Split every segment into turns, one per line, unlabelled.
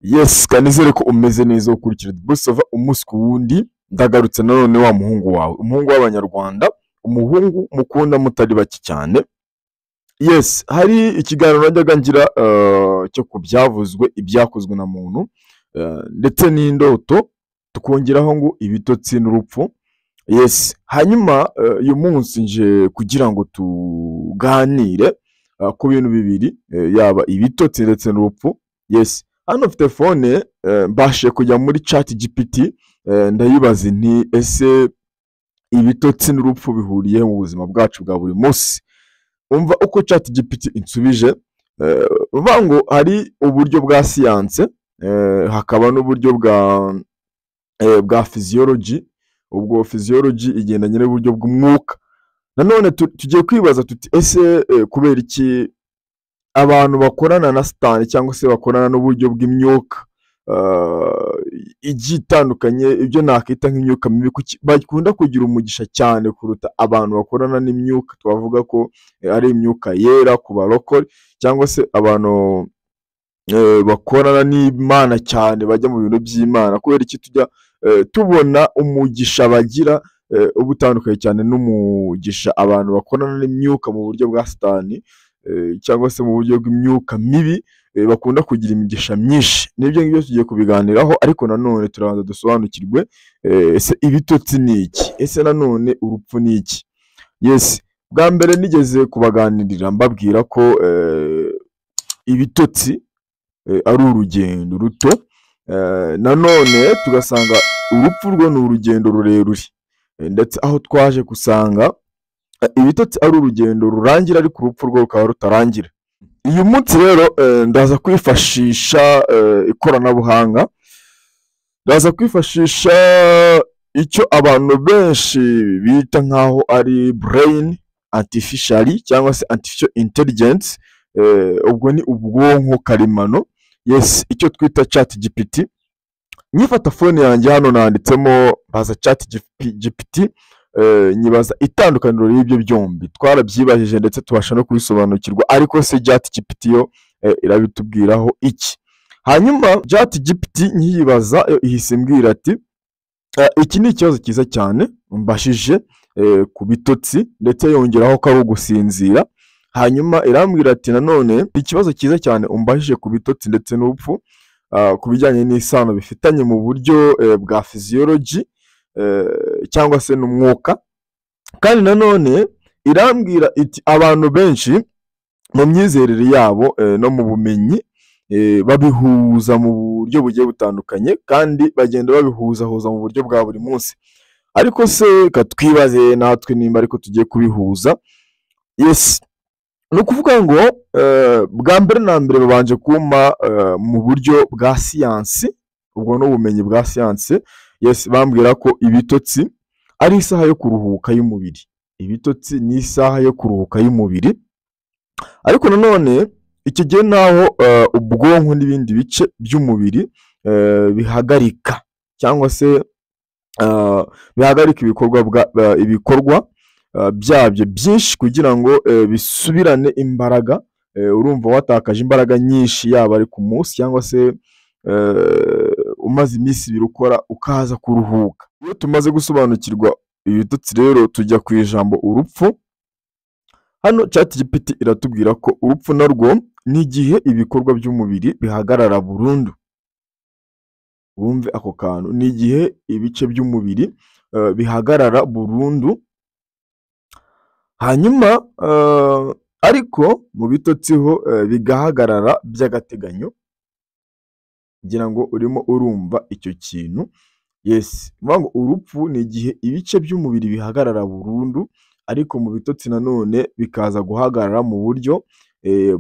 Yes, kanizere ko umeze neza ukurikira Busova umunsi ku wundi. Ndagarutse nanone wa muhungu wawe, umuhungu w'Abanyarwanda, umuhungu mukunda mutari bake cyane. Yes, hari ikiganiro najyaga ngira cyo ku byavuzwe, ibyakozwe na muntu, ndetse n'indoto, tukongeraho ngo ibitotsi n'urupfu. Yes, hanyuma uyu munsi nje kugira ngo tuganire ku bintu bibiri, yaba ibitotsi ndetse n'urupfu. Yes, hano mfite phone, mbashije kujya muri ChatGPT, ndayibaza nti: "Ese ibitotsi n'urupfu bihuriye mu buzima bwacu bwa buri munsi?" Umva uko ChatGPT insubije. Uvuga ngo hari uburyo bwa siyanse, hakaba n'uburyo bwa physiology. Ubwo physiology igendanye n'uburyo bw'umwuka. Nanone tugiye kwibaza tuti: "Ese kubera iki abantu bakorana na Satani cyangwa se bakorana n'uburyo bw'imyuka igiye itandukanye, ibyo nakita nk'imyuka mibi, kuki bakunda kugira umugisha cyane kuruta abantu bakorana n'imyuka twavuga ko ari imyuka yera ku barokore, cyangwa se abantu bakorana n'Imana cyane, bajya mu bintu by'Imana? Kubera iki tujya tubona umugisha bagira uba utandukanye cyane n'umugisha abantu bakorana n'imyuka mu buryo bwa Satani, cyangwa se mu buryo bw'imyuka mibi, bakunda kugira imigisha myinshi?" Nibyo ngibyo tugiye kubiganiraho, ariko nanone turabanza dusobanukirwe: ese ibitotsi ni iki? Ese nanone urupfu ni iki? Yes, bwa mbere nigeze kubaganirira mbabwira ko ibitotsi ari urugendo ruto, nanone tugasanga urupfu rwo ni urugendo rurerure. Ndetse aho twaje gusanga ibitotsi ari urugendo rurangira, ariko urupfu rwo rukaba rutarangira. Uyu munsi rero ndaza kwifashisha ikoranabuhanga, ndaza kwifashisha icyo abantu benshi bita nk'aho ari brain artificial cyangwa se artificial intelligence, ubwo ni ubwonko karemano. Yes, icyo twita ChatGPT. Nkifata phone yanjye hano nanditsemo baza ChatGPT, nyibaza itandukaniro ry'ibyo byombi. Twarabyibajije ndetse tubasha no kubisobanukirwa, ariko se ChatGPT yo irabitubwiraho iki? Hanyuma ChatGPT nkiyibaza, yo ihise imbwira ati: "Iki ni ikibazo cyiza cyane mbashije ku bitotsi", ndetse yongeraho ko ari ugusinzira. Hanyuma irambwira ati: "Nanone ikibazo cyiza cyane umbajije ku bitotsi ndetse n'urupfu, ku bijyanye n'isano bifitanye mu buryo bwa physiology, cyangwa se n'umwuka." Kandi nanone irambwira iti: "Abantu benshi mu myizerere yabo no mu bumenyi babihuza mu buryo bugiye butandukanye, kandi bagenda babihuzahuza mu buryo bwa buri munsi. Ariko se reka twibaze natwe nimba ariko tugiye kubihuza." Yes, ni ukuvuga ngo bwa mbere na mbere babanje kumpa mu buryo bwa siyansi, ubwo ni ubumenyi bwa siyansi. Yes, bambwira ko ibitotsi ari isaha yo kuruhuka y'umubiri. Ibitotsi ni isaha yo kuruhuka y'umubiri, ariko nanone icyo gihe naho ubwonko n'ibindi bice by'umubiri bihagarika cyangwa se bihagarika ibikorwa byabyo byinshi kugira ngo bisubirane imbaraga. Urumva watakaje imbaraga nyinshi, yaba ari ku munsi cyangwa se umaze iminsi 2 ukora, ukaza kuruhuka. Iyo tumaze gusobanukirwa ibitotsi rero, tujya ku ijambo urupfu. Hano ChatGPT iratubwira ko urupfu narwo ni igihe ibikorwa by'umubiri bihagarara burundu. Wumve ako kantu: ni igihe ibice by'umubiri bihagarara burundu. Hanyuma ariko mu bitotsi ho bigahagarara by'agateganyo. Ngira ngo urimo urumva icyo kintu. Yes, ni ukuvuga ngo urupfu ni igihe ibice by'umubiri bihagarara burundu, ariko mu bitotsi nanone bikaza guhagarara mu buryo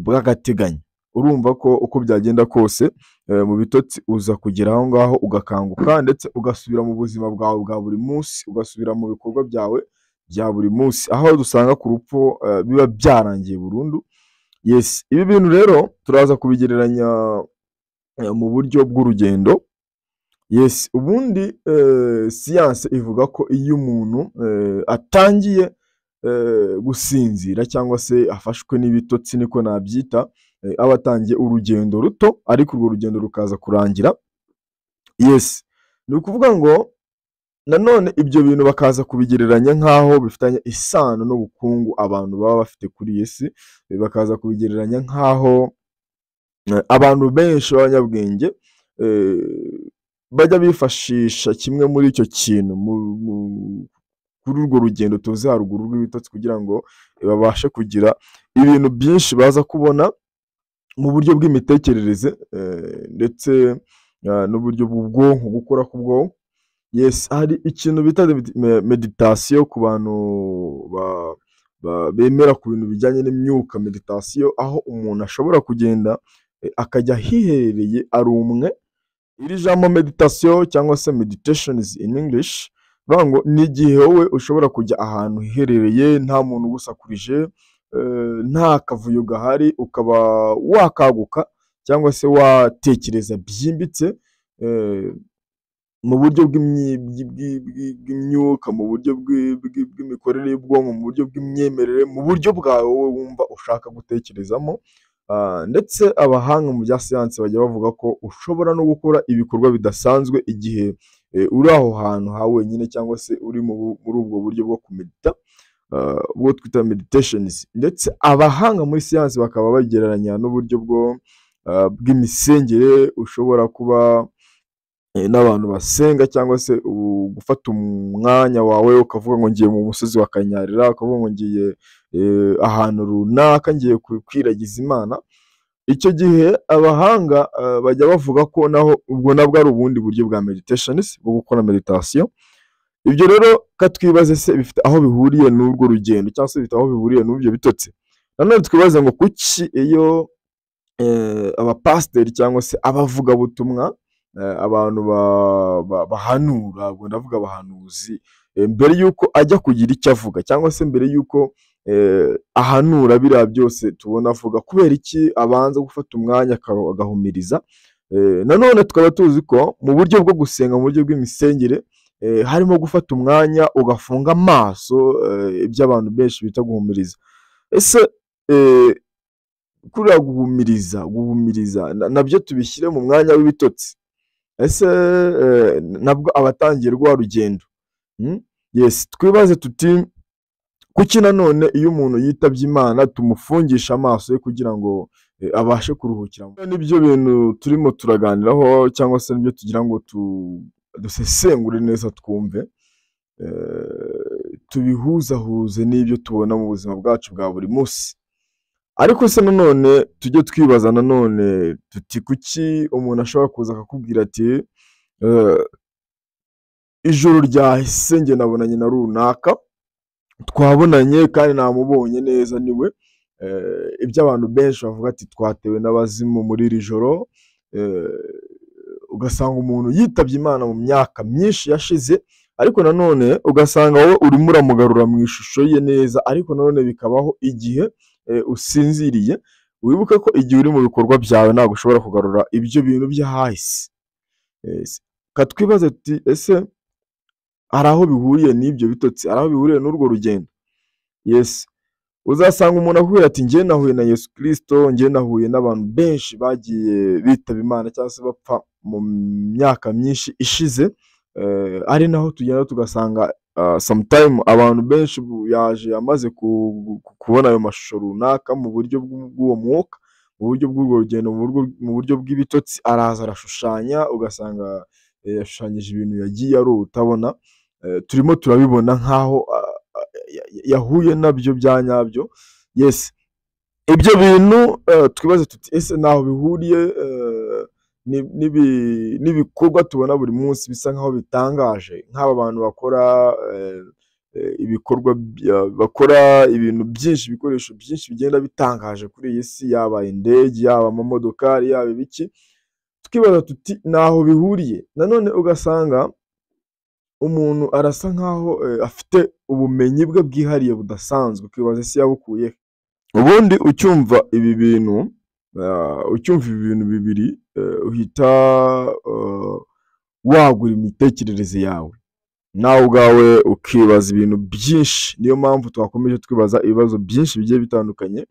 bw'agateganyo. Urumva ko uko byagenda kose, mu bitotsi uza kugera aho ngaho ugakanguka, ndetse ugasubira mu buzima bwawe bwa buri munsi, ugasubira mu bikorwa byawe bya buri munsi, aho dusanga ku rupfu biba byarangiye burundu. Yes, ibi bintu rero turaza kubigereranya mu buryo bw'urugendo. Yes, ubundi siyanse ivuga ko iyo umuntu atangiye gusinzira cyangwa se afashwe n'ibitotsi, niko nabyita. aba atangiye urugendo ruto, ariko urwo rugendo rukaza kurangira. Yes, ni ukuvuga ngo nanone ibyo bintu bakaza kubigereranya nk'aho bifitanye isano n'ubukungu abantu baba bafite kuri iyi si, bakaza kubigereranya nk'aho abantu benshi b'abanyabwenge bajya bifashisha kimwe muri icyo kintu kuri urwo rugendo tuzi haruguru rw'ibitotsi, kugira ngo babashe kugira ibintu byinshi baza kubona mu buryo bw'imitekerereze ndetse n'uburyo bw'ubwonko, gukora k'ubwonko. Yes, hari ikintu bita meditation ku bantu bemera ku bintu bijyanye n'imyuka, meditation, aho umuntu ashobora kugenda akajya ahiherereye ari umwe. Iri jambo meditation cyangwa se meditations in English, bivuga ngo ni igihe wowe ushobora kujya ahantu hiherereye, nta muntu ugusakurije, nta kavuyo gahari, ukaba wakaguka cyangwa se watekereza byimbitse mu buryo bw'imyuka, mu buryo bw'imikorere y'ubwonko, mu buryo bw'imyemerere, mu buryo bwawe wowe wumva ushaka gutekerezamo. Ndetse abahanga mu bya siyansi bajya bavuga ko ushobora no gukora ibikorwa bidasanzwe igihe uri aho hantu ha wenyine, cyangwa se uri muri ubwo buryo bwo kumedita, ubwo twita meditations. Ndetse abahanga muri siyansi bakaba bagereranya n'uburyo bw'imisengere, ushobora kuba n'abantu basenga, cyangwa se gufata umwanya wawe ukavuga ngo ngiye mu musozi wa Kanyarira, ukavuga ngo ngiye ahantu runaka, ngiye kwiragiza Imana. Icyo gihe abahanga bajya bavuga ko naho ubwo nabwo ari ubundi buryo bwa meditations, bwo gukora meditation. Ibyo rero katwibaze se bifite aho bihuriye n'urwo rugendo, cyangwa se bifite aho bihuriye n'ibyo bitotsi? Nanone twibaze ngo kuki iyo abapasiteri cyangwa se abavugabutumwa, abantu bahanura, ubwo ndavuga abahanuzi, mbere y'uko ajya kugira icyo avuga, cyangwa se mbere y'uko ahanura biriya byose tubona avuga, kubera iki abanza gufata umwanya agahumiriza? Nanone tukaba tuzi ko mu buryo bwo gusenga, mu buryo bw'imisengere, harimo gufata umwanya ugafunga amaso, ibyo abantu benshi bita guhumiriza. Ese kuriya guhumiriza nabyo tubishyire mu mwanya w'ibitotsi? Ese nabwo abatangiye rwa rugendo? Yes, twibaze tuti kuki nanone iyo umuntu yitabye Imana tumufungisha amaso ye kugira ngo abashe kuruhukira? Nibyo bintu turimo turaganiraho, cyangwa se nibyo tugira ngo dusesengure neza, twumve, tubihuzahuze n'ibyo tubona mu buzima bwacu bwa buri munsi. Ariko se nanone tujye twibaza nanone tuti kuki umuntu ashobora kuza akakubwira ati ijoro ryahise njye nabonanye na runaka, twabonanye kandi namubonye neza niwe, ibyo abantu benshi bavuga ati twatewe n'abazimu muri iri joro, ugasanga umuntu yitabye Imana mu myaka myinshi yashize, ariko nanone ugasanga wowe urimo uramugarura mu ishusho ye neza, ariko nanone bikabaho igihe usinziriye. Wibuke ko igihe uri mu bikorwa byawe ntabwo ushobora kugarura ibyo bintu by'ahahise. Katwibaze tuti ese hari aho bihuriye n'ibyo bitotsi, hari aho bihuriye n'urwo rugendo? Yes, uzasanga umuntu akubwira ati njye nahuye na Yesu Kristo, njye nahuye n'abantu benshi bagiye bitaba Imana cyangwa se bapfa mu myaka myinshi ishize, ari naho tugenda tugasanga sometime abantu benshi yaje amaze kubona ayo mashusho runaka mu buryo bw'uwo mwuka, mu buryo bw'urwo rugendo, mu buryo bw'ibitotsi, araza arashushanya, ugasanga yashushanyije ibintu yagiye arota abona. Turimo turabibona nk'aho yahuye nabyo bya nyabyo. Yes, ibyo bintu twibaze tuti ese ntaho bihuriye n'ibikorwa tubona buri munsi bisa nk'aho bitangaje, nk'aba bantu bakora ibikorwa bakora ibintu byinshi, ibikoresho byinshi bigenda bitangaje kuri iyi si, yaba indege, yaba amamodokari, yaba ibiki, tukibaza tuti ntaho bihuriye? Nanone ugasanga umuntu arasa nkaho afite ubumenyi bwe bwihariye budasanzwe, ukibaza ese yabukuye he? Ubundi ucyumva ibi bintu, ucyumva ibi bintu bibiri, uhita wagura imitekerereze yawe, nawe ubwawe ukibaza ibintu byinshi. Niyo mpamvu twakomeje twibaza ibibazo byinshi bigiye bitandukanye.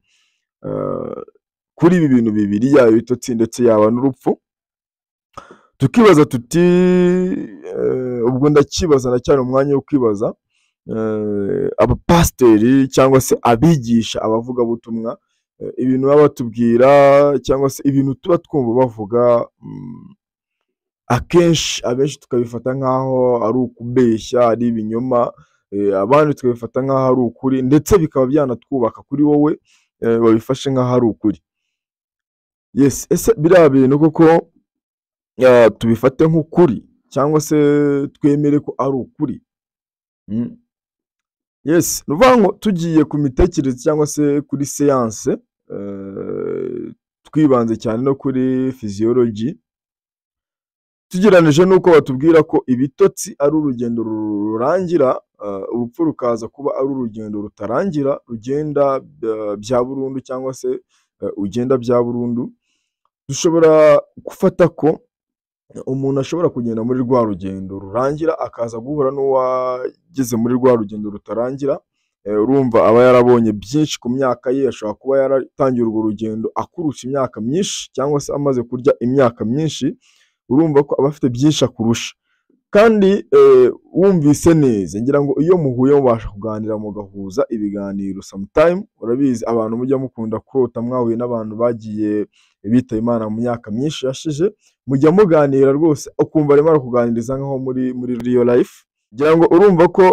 kuri ibi bintu bibiri, yaba ibitotsi ndetse yaba n'urupfu. Tukibaza tuti ubwo ndakibaza, ndacyari umwanya wo kwibaza, abapasiteri cyangwa se abigisha, abavugabutumwa, ibintu baba batubwira cyangwa se ibintu tuba twumva bavuga, akenshi abenshi tukabifata nk'aho ari ukubeshya, ari ibinyoma, abandi tukabifata nk'aho ari ukuri, ndetse bikaba byanatwubaka kuri wowe wabifashe nk'aho ari ukuri. Yes, ese biriya bintu koko tubifate nk'ukuri cyangwa se twemere ko ari ukuri? Yes, ni ukuvuga ngo tugiye ku mitekerereze cyangwa se kuri siyanse, twibanze cyane no kuri physiology, tugereranije n'uko batubwira ko ibitotsi ari urugendo rurangira, urupfu rukaza kuba ari urugendo rutarangira, rugenda bya burundu cyangwa se ugenda bya burundu, dushobora gufata ko umuntu ashobora kugenda muri rwa rugendo rurangira akaza guhura n'uwageze muri rwa rugendo rutarangira. Urumva aba yarabonye byinshi ku myaka ye, ashobora kuba yaratangiye urwo rugendo akurusha imyaka myinshi cyangwa se amaze kurya imyaka myinshi, urumva ko aba afite byinshi akurusha. Kandi wumvise neza, ngira ngo iyo muhuye mubasha kuganira mugahuza ibiganiro sometime, urabizi abantu mujya mukunda kurota mwahuye n'abantu bagiye bitaba Imana mu myaka myinshi yashize, mujya muganira rwose ukumva arimo arakuganiriza nk'aho muri real life. Ngira ngo urumva ko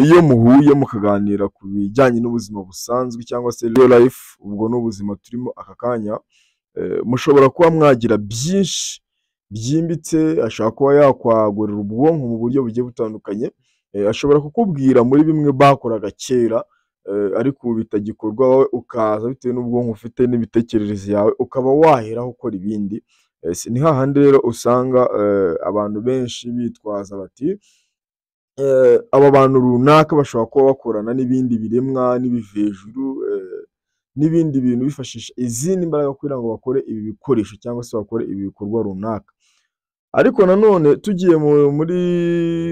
iyo muhuye mukaganira ku bijyanye n'ubuzima busanzwe cyangwa se real life, ubwo ni ubuzima turimo aka kanya, mushobora kuba mwagira byinshi byimbitse, ashobora kuba yakwagurira ubwonko mu buryo bugiye butandukanye, ashobora kukubwira muri bimwe bakoraga kera ariko ubu bitagikorwa, wowe ukaza bitewe n'ubwonko ufite n'imitekerereze yawe ukaba waheraho ukora ibindi. Ni hahandi rero usanga abantu benshi bitwaza bati aba bantu runaka bashobora kuba bakorana n'ibindi biremwa n'ibivejuru, n'ibindi bintu, bifashisha izindi mbaraga kugira ngo bakore ibi bikoresho cyangwa se bakore ibi bikorwa runaka. Ariko nanone tugiye muri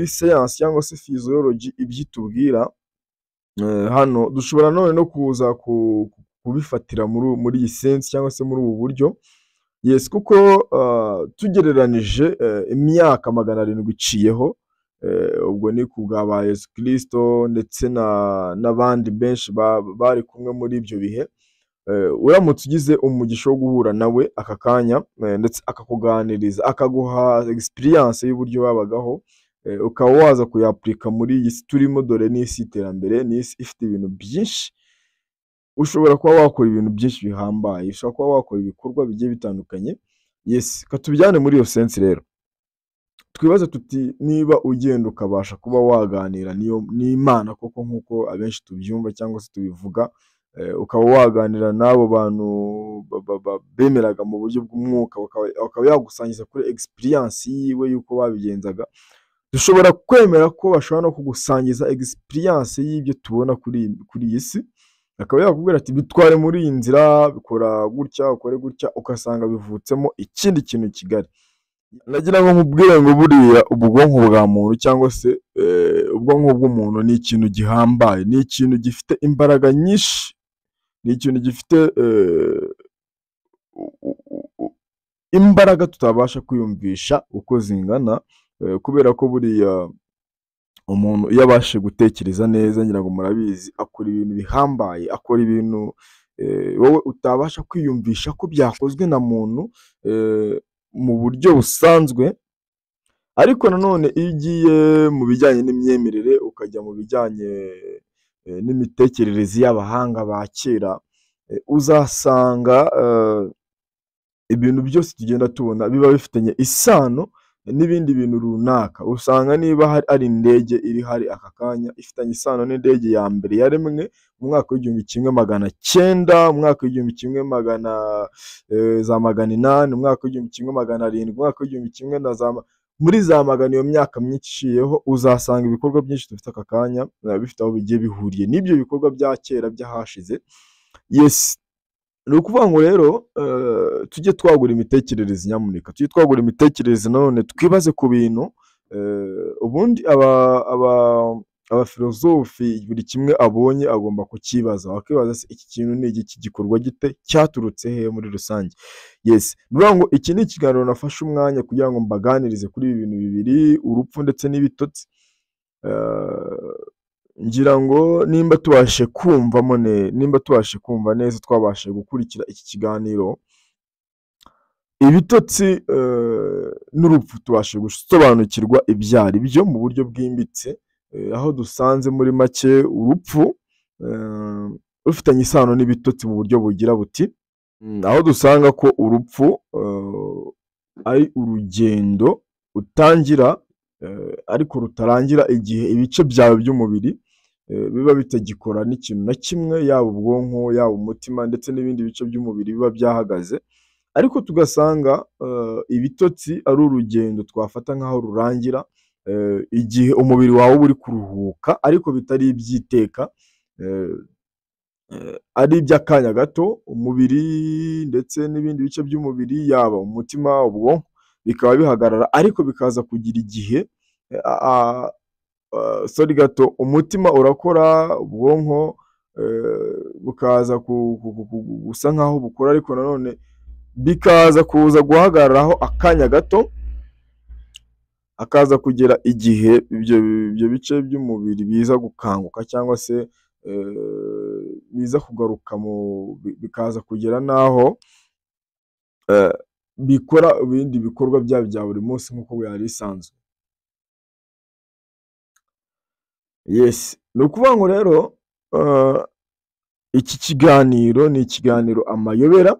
siyansi cyangwa se physiology, ibyo itubwira hano dushobora none no kuza kubifatira muri iyi sense cyangwa se muri ubu buryo. Yes, kuko tugereranije imyaka 700 iciyeho, ubwo ni ku bwa ba Yesu Kristo ndetse n'abandi benshi bari kumwe muri ibyo bihe, uramutse ugize umugisha wo guhura nawe aka kanya, ndetse akakuganiriza, akaguha experience y'uburyo babagaho, ukaba waza kuyapurika muri iyi si turimo, dore ni isi y'iterambere, ni isi ifite ibintu byinshi, ushobora kuba wakora ibintu byinshi bihambaye, ushobora kuba wakora ibikorwa bigiye bitandukanye. Yes, reka tubijyane muri iyo sense rero. Twibaze tuti niba ugenda ukabasha kuba waganira n'Imana koko nk'uko abenshi tubyumva cyangwa se tubivuga, ukaba waganira n'abo bantu bemeraga mu buryo bw'umwuka, akaba yagusangiza kuri experience yiwe y'uko babigenzaga, dushobora kwemera ko bashobora no kugusangiza experience y'ibyo tubona kuri iyi si, akaba yakubwira ati bitware muri iyi nzira, bikora gutya, ukore gutya, ugasanga bivutsemo ikindi kintu kigari. Nagira ngo nkubwire ngo buriya ubwonko bwa muntu cyangwa se ubwonko bw'umuntu ni ikintu gihambaye, ni ikintu gifite imbaraga nyinshi, ni ikintu gifite imbaraga tutabasha kwiyumvisha uko zingana, kubera ko buriya umuntu iyo abashije gutekereza neza, ngira ngo murabizi, akora ibintu bihambaye, akora ibintu wowe utabasha kwiyumvisha ko byakozwe na muntu mu buryo busanzwe. Ariko nanone iyo ugiye mu bijyanye n'imyemerere, ukajya mu bijyanye n'imitekerereze y'abahanga ba kera, uzasanga ibintu byose tugenda tubona biba bifitanye isano n'ibindi bintu runaka. Usanga niba hari indege iri hari aka kanya ifitanye isano n'indege ya mbere yaremwe mu mwaka w'1900, mu mwaka w'1800, mu mwaka w'1700, mu mwaka w'igihumbi kimwe na za muri za magana, iyo myaka myinshi iciyeho, uzasanga ibikorwa byinshi dufite aka kanya bifite aho bigiye bihuriye n'ibyo bikorwa bya kera by'ahashize. Yes, ni ukuvuga ngo rero tujye twagura imitekerereze, nyamuneka tujye twagura imitekerereze, nanone twibaze ku bintu. Ubundi Abafilozofi buri kimwe abonye agomba kukibaza, wakibaza se iki kintu ni igiki, gikorwa gite, cyaturutse hehe muri rusange. Yes, ni ukuvuga ngo iki ni ikiganiro nafashe umwanya kugira ngo mbaganirize kuri ibi bintu bibiri, urupfu ndetse n'ibitotsi. Ngira ngo nimba tubashe kumvamo nimba tubashe kumva neza, twabashe gukurikira iki kiganiro, ibitotsi n'urupfu tubashe gusobanukirwa ibyo ari byo mu buryo bwimbitse, aho dusanze muri make urupfu rufitanye isano n'ibitotsi mu buryo bugira buti, aho dusanga ko urupfu ari urugendo utangira ariko rutarangira igihe ibice byawe by'umubiri biba bitagikora n'ikintu na kimwe, yaba ubwonko, yaba umutima ndetse n'ibindi bice by'umubiri biba byahagaze, ariko tugasanga ibitotsi ari urugendo twafata nk'aho rurangira igihe umubiri wawe uba uri kuruhuka, ariko bitari iby'iteka, ari iby'akanya gato, umubiri ndetse n'ibindi bice by'umubiri, yaba umutima, ubwonko, bikaba bihagarara, ariko bikaza kugira igihe, sorry gato, umutima urakora, ubwonko bukaza gusa nk'aho bukora, ariko nanone bikaza kuza guhagararaho akanya gato, hakaza kugera igihe ibyo bice by'umubiri biza gukanguka cyangwa se biza kugaruka mu bikaza kugera n'aho bikora ibindi bikorwa byabo bya buri munsi nk'uko byari bisanzwe. Yes, ni ukuvuga ngo rero iki kiganiro ni ikiganiro amayobera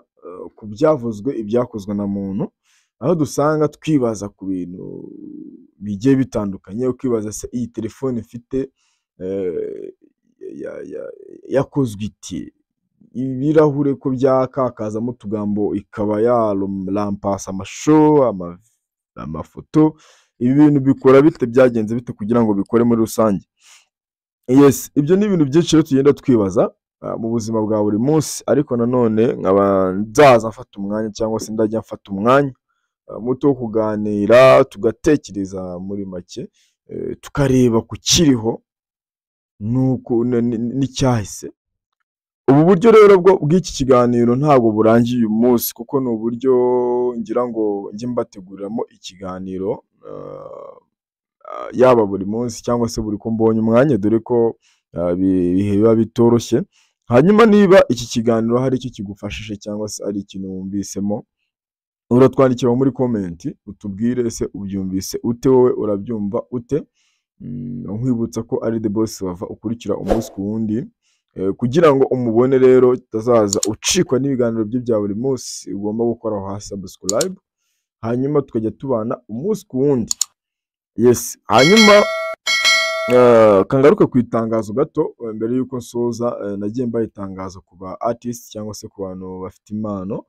ku byavuzwe, ibyakozwe na muntu, aho dusanga twibaza ku bintu bigiye bitandukanye, ukibaza se iyi telefone mfite yakozwe ite, ibirahure ko byakakazamo utugambo ikaba yarampasa amashusho, amafoto, ibi bintu bikora bite, byagenze bite kugira ngo bikore muri rusange. Yes, ibyo ni ibintu byinshi rero tugenda twibaza mu buzima bwa buri munsi, ariko nanone nkaba nzaza mfata umwanya cyangwa se ndajya mfata umwanya muto wo kuganira, tugatekereza muri make, tukareba ku kiriho nuko n'icyahise. Ubu buryo rero bw'iki kiganiro ntabwo burangiye uyu munsi, kuko ni uburyo ngira ngo njye mbateguriramo ikiganiro yaba buri munsi cyangwa se buri ko mbonye umwanya, dore ko ibihe biba bitoroshye. Hanyuma niba iki kiganiro hari icyo kigufashije cyangwa se ari ikintu wumvisemo, uratwandikira muri comment utubwire ese ubyumvise ute, wowe urabyumva ute. Nkwibutsa ko ari The Boss Bava ukurikira umunsi ku wundi, kugira ngo umubone rero utazaza ucikwa n'ibiganiro bye bya buri munsi, ugomba gukora aho hasi subscribe, hanyuma tukajya tubana umunsi ku wundi. Yes, hanyuma kangaruke ku itangazo gato mbere y'uko nsoza. Nagiye mbaha itangazo ku ba artist cyangwa se ku bantu bafite impano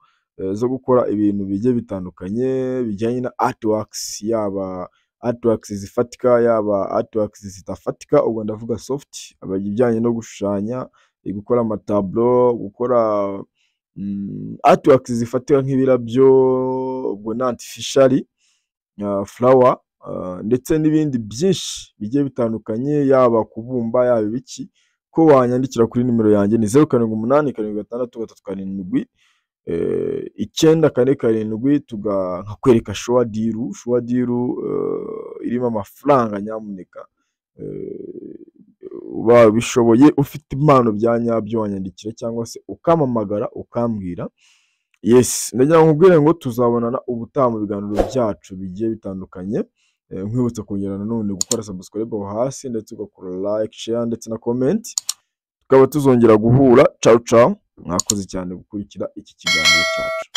zo gukora ibintu bigiye bitandukanye bijyanye na artworks, yaba artworks zifatika, yaba artworks zidafatika, ubwo ndavuga soft, ibijyanye no gushushanya, gukora amatablo, gukora artworks zifatika nk'ibirabyo, ubwo ni artificial flower, ndetse n'ibindi byinshi bigiye bitandukanye, yaba kubumba, yaba ibiki, ko wanyandikira kuri nimero yanjye ni 078 7 6 3 7 9 4 7, nkakwereka sure deal, sure deal irimo amafaranga nyamuneka. Ubaye ubishoboye ufite impano bya nyabyo wanyandikira cyangwa se ukampamagara ukambwira. Yes, ndagira ngo nkubwire ngo tuzabonana ubutaha mu biganiro byacu bigiye bitandukanye. Nkwibutsa kongera nanone gukora subscribe aho hasi, ndetse ugakora like, share ndetse na comment, tukaba tuzongera guhura. Ciao ciao, mwakoze cyane gukurikira iki kiganiro cyacu.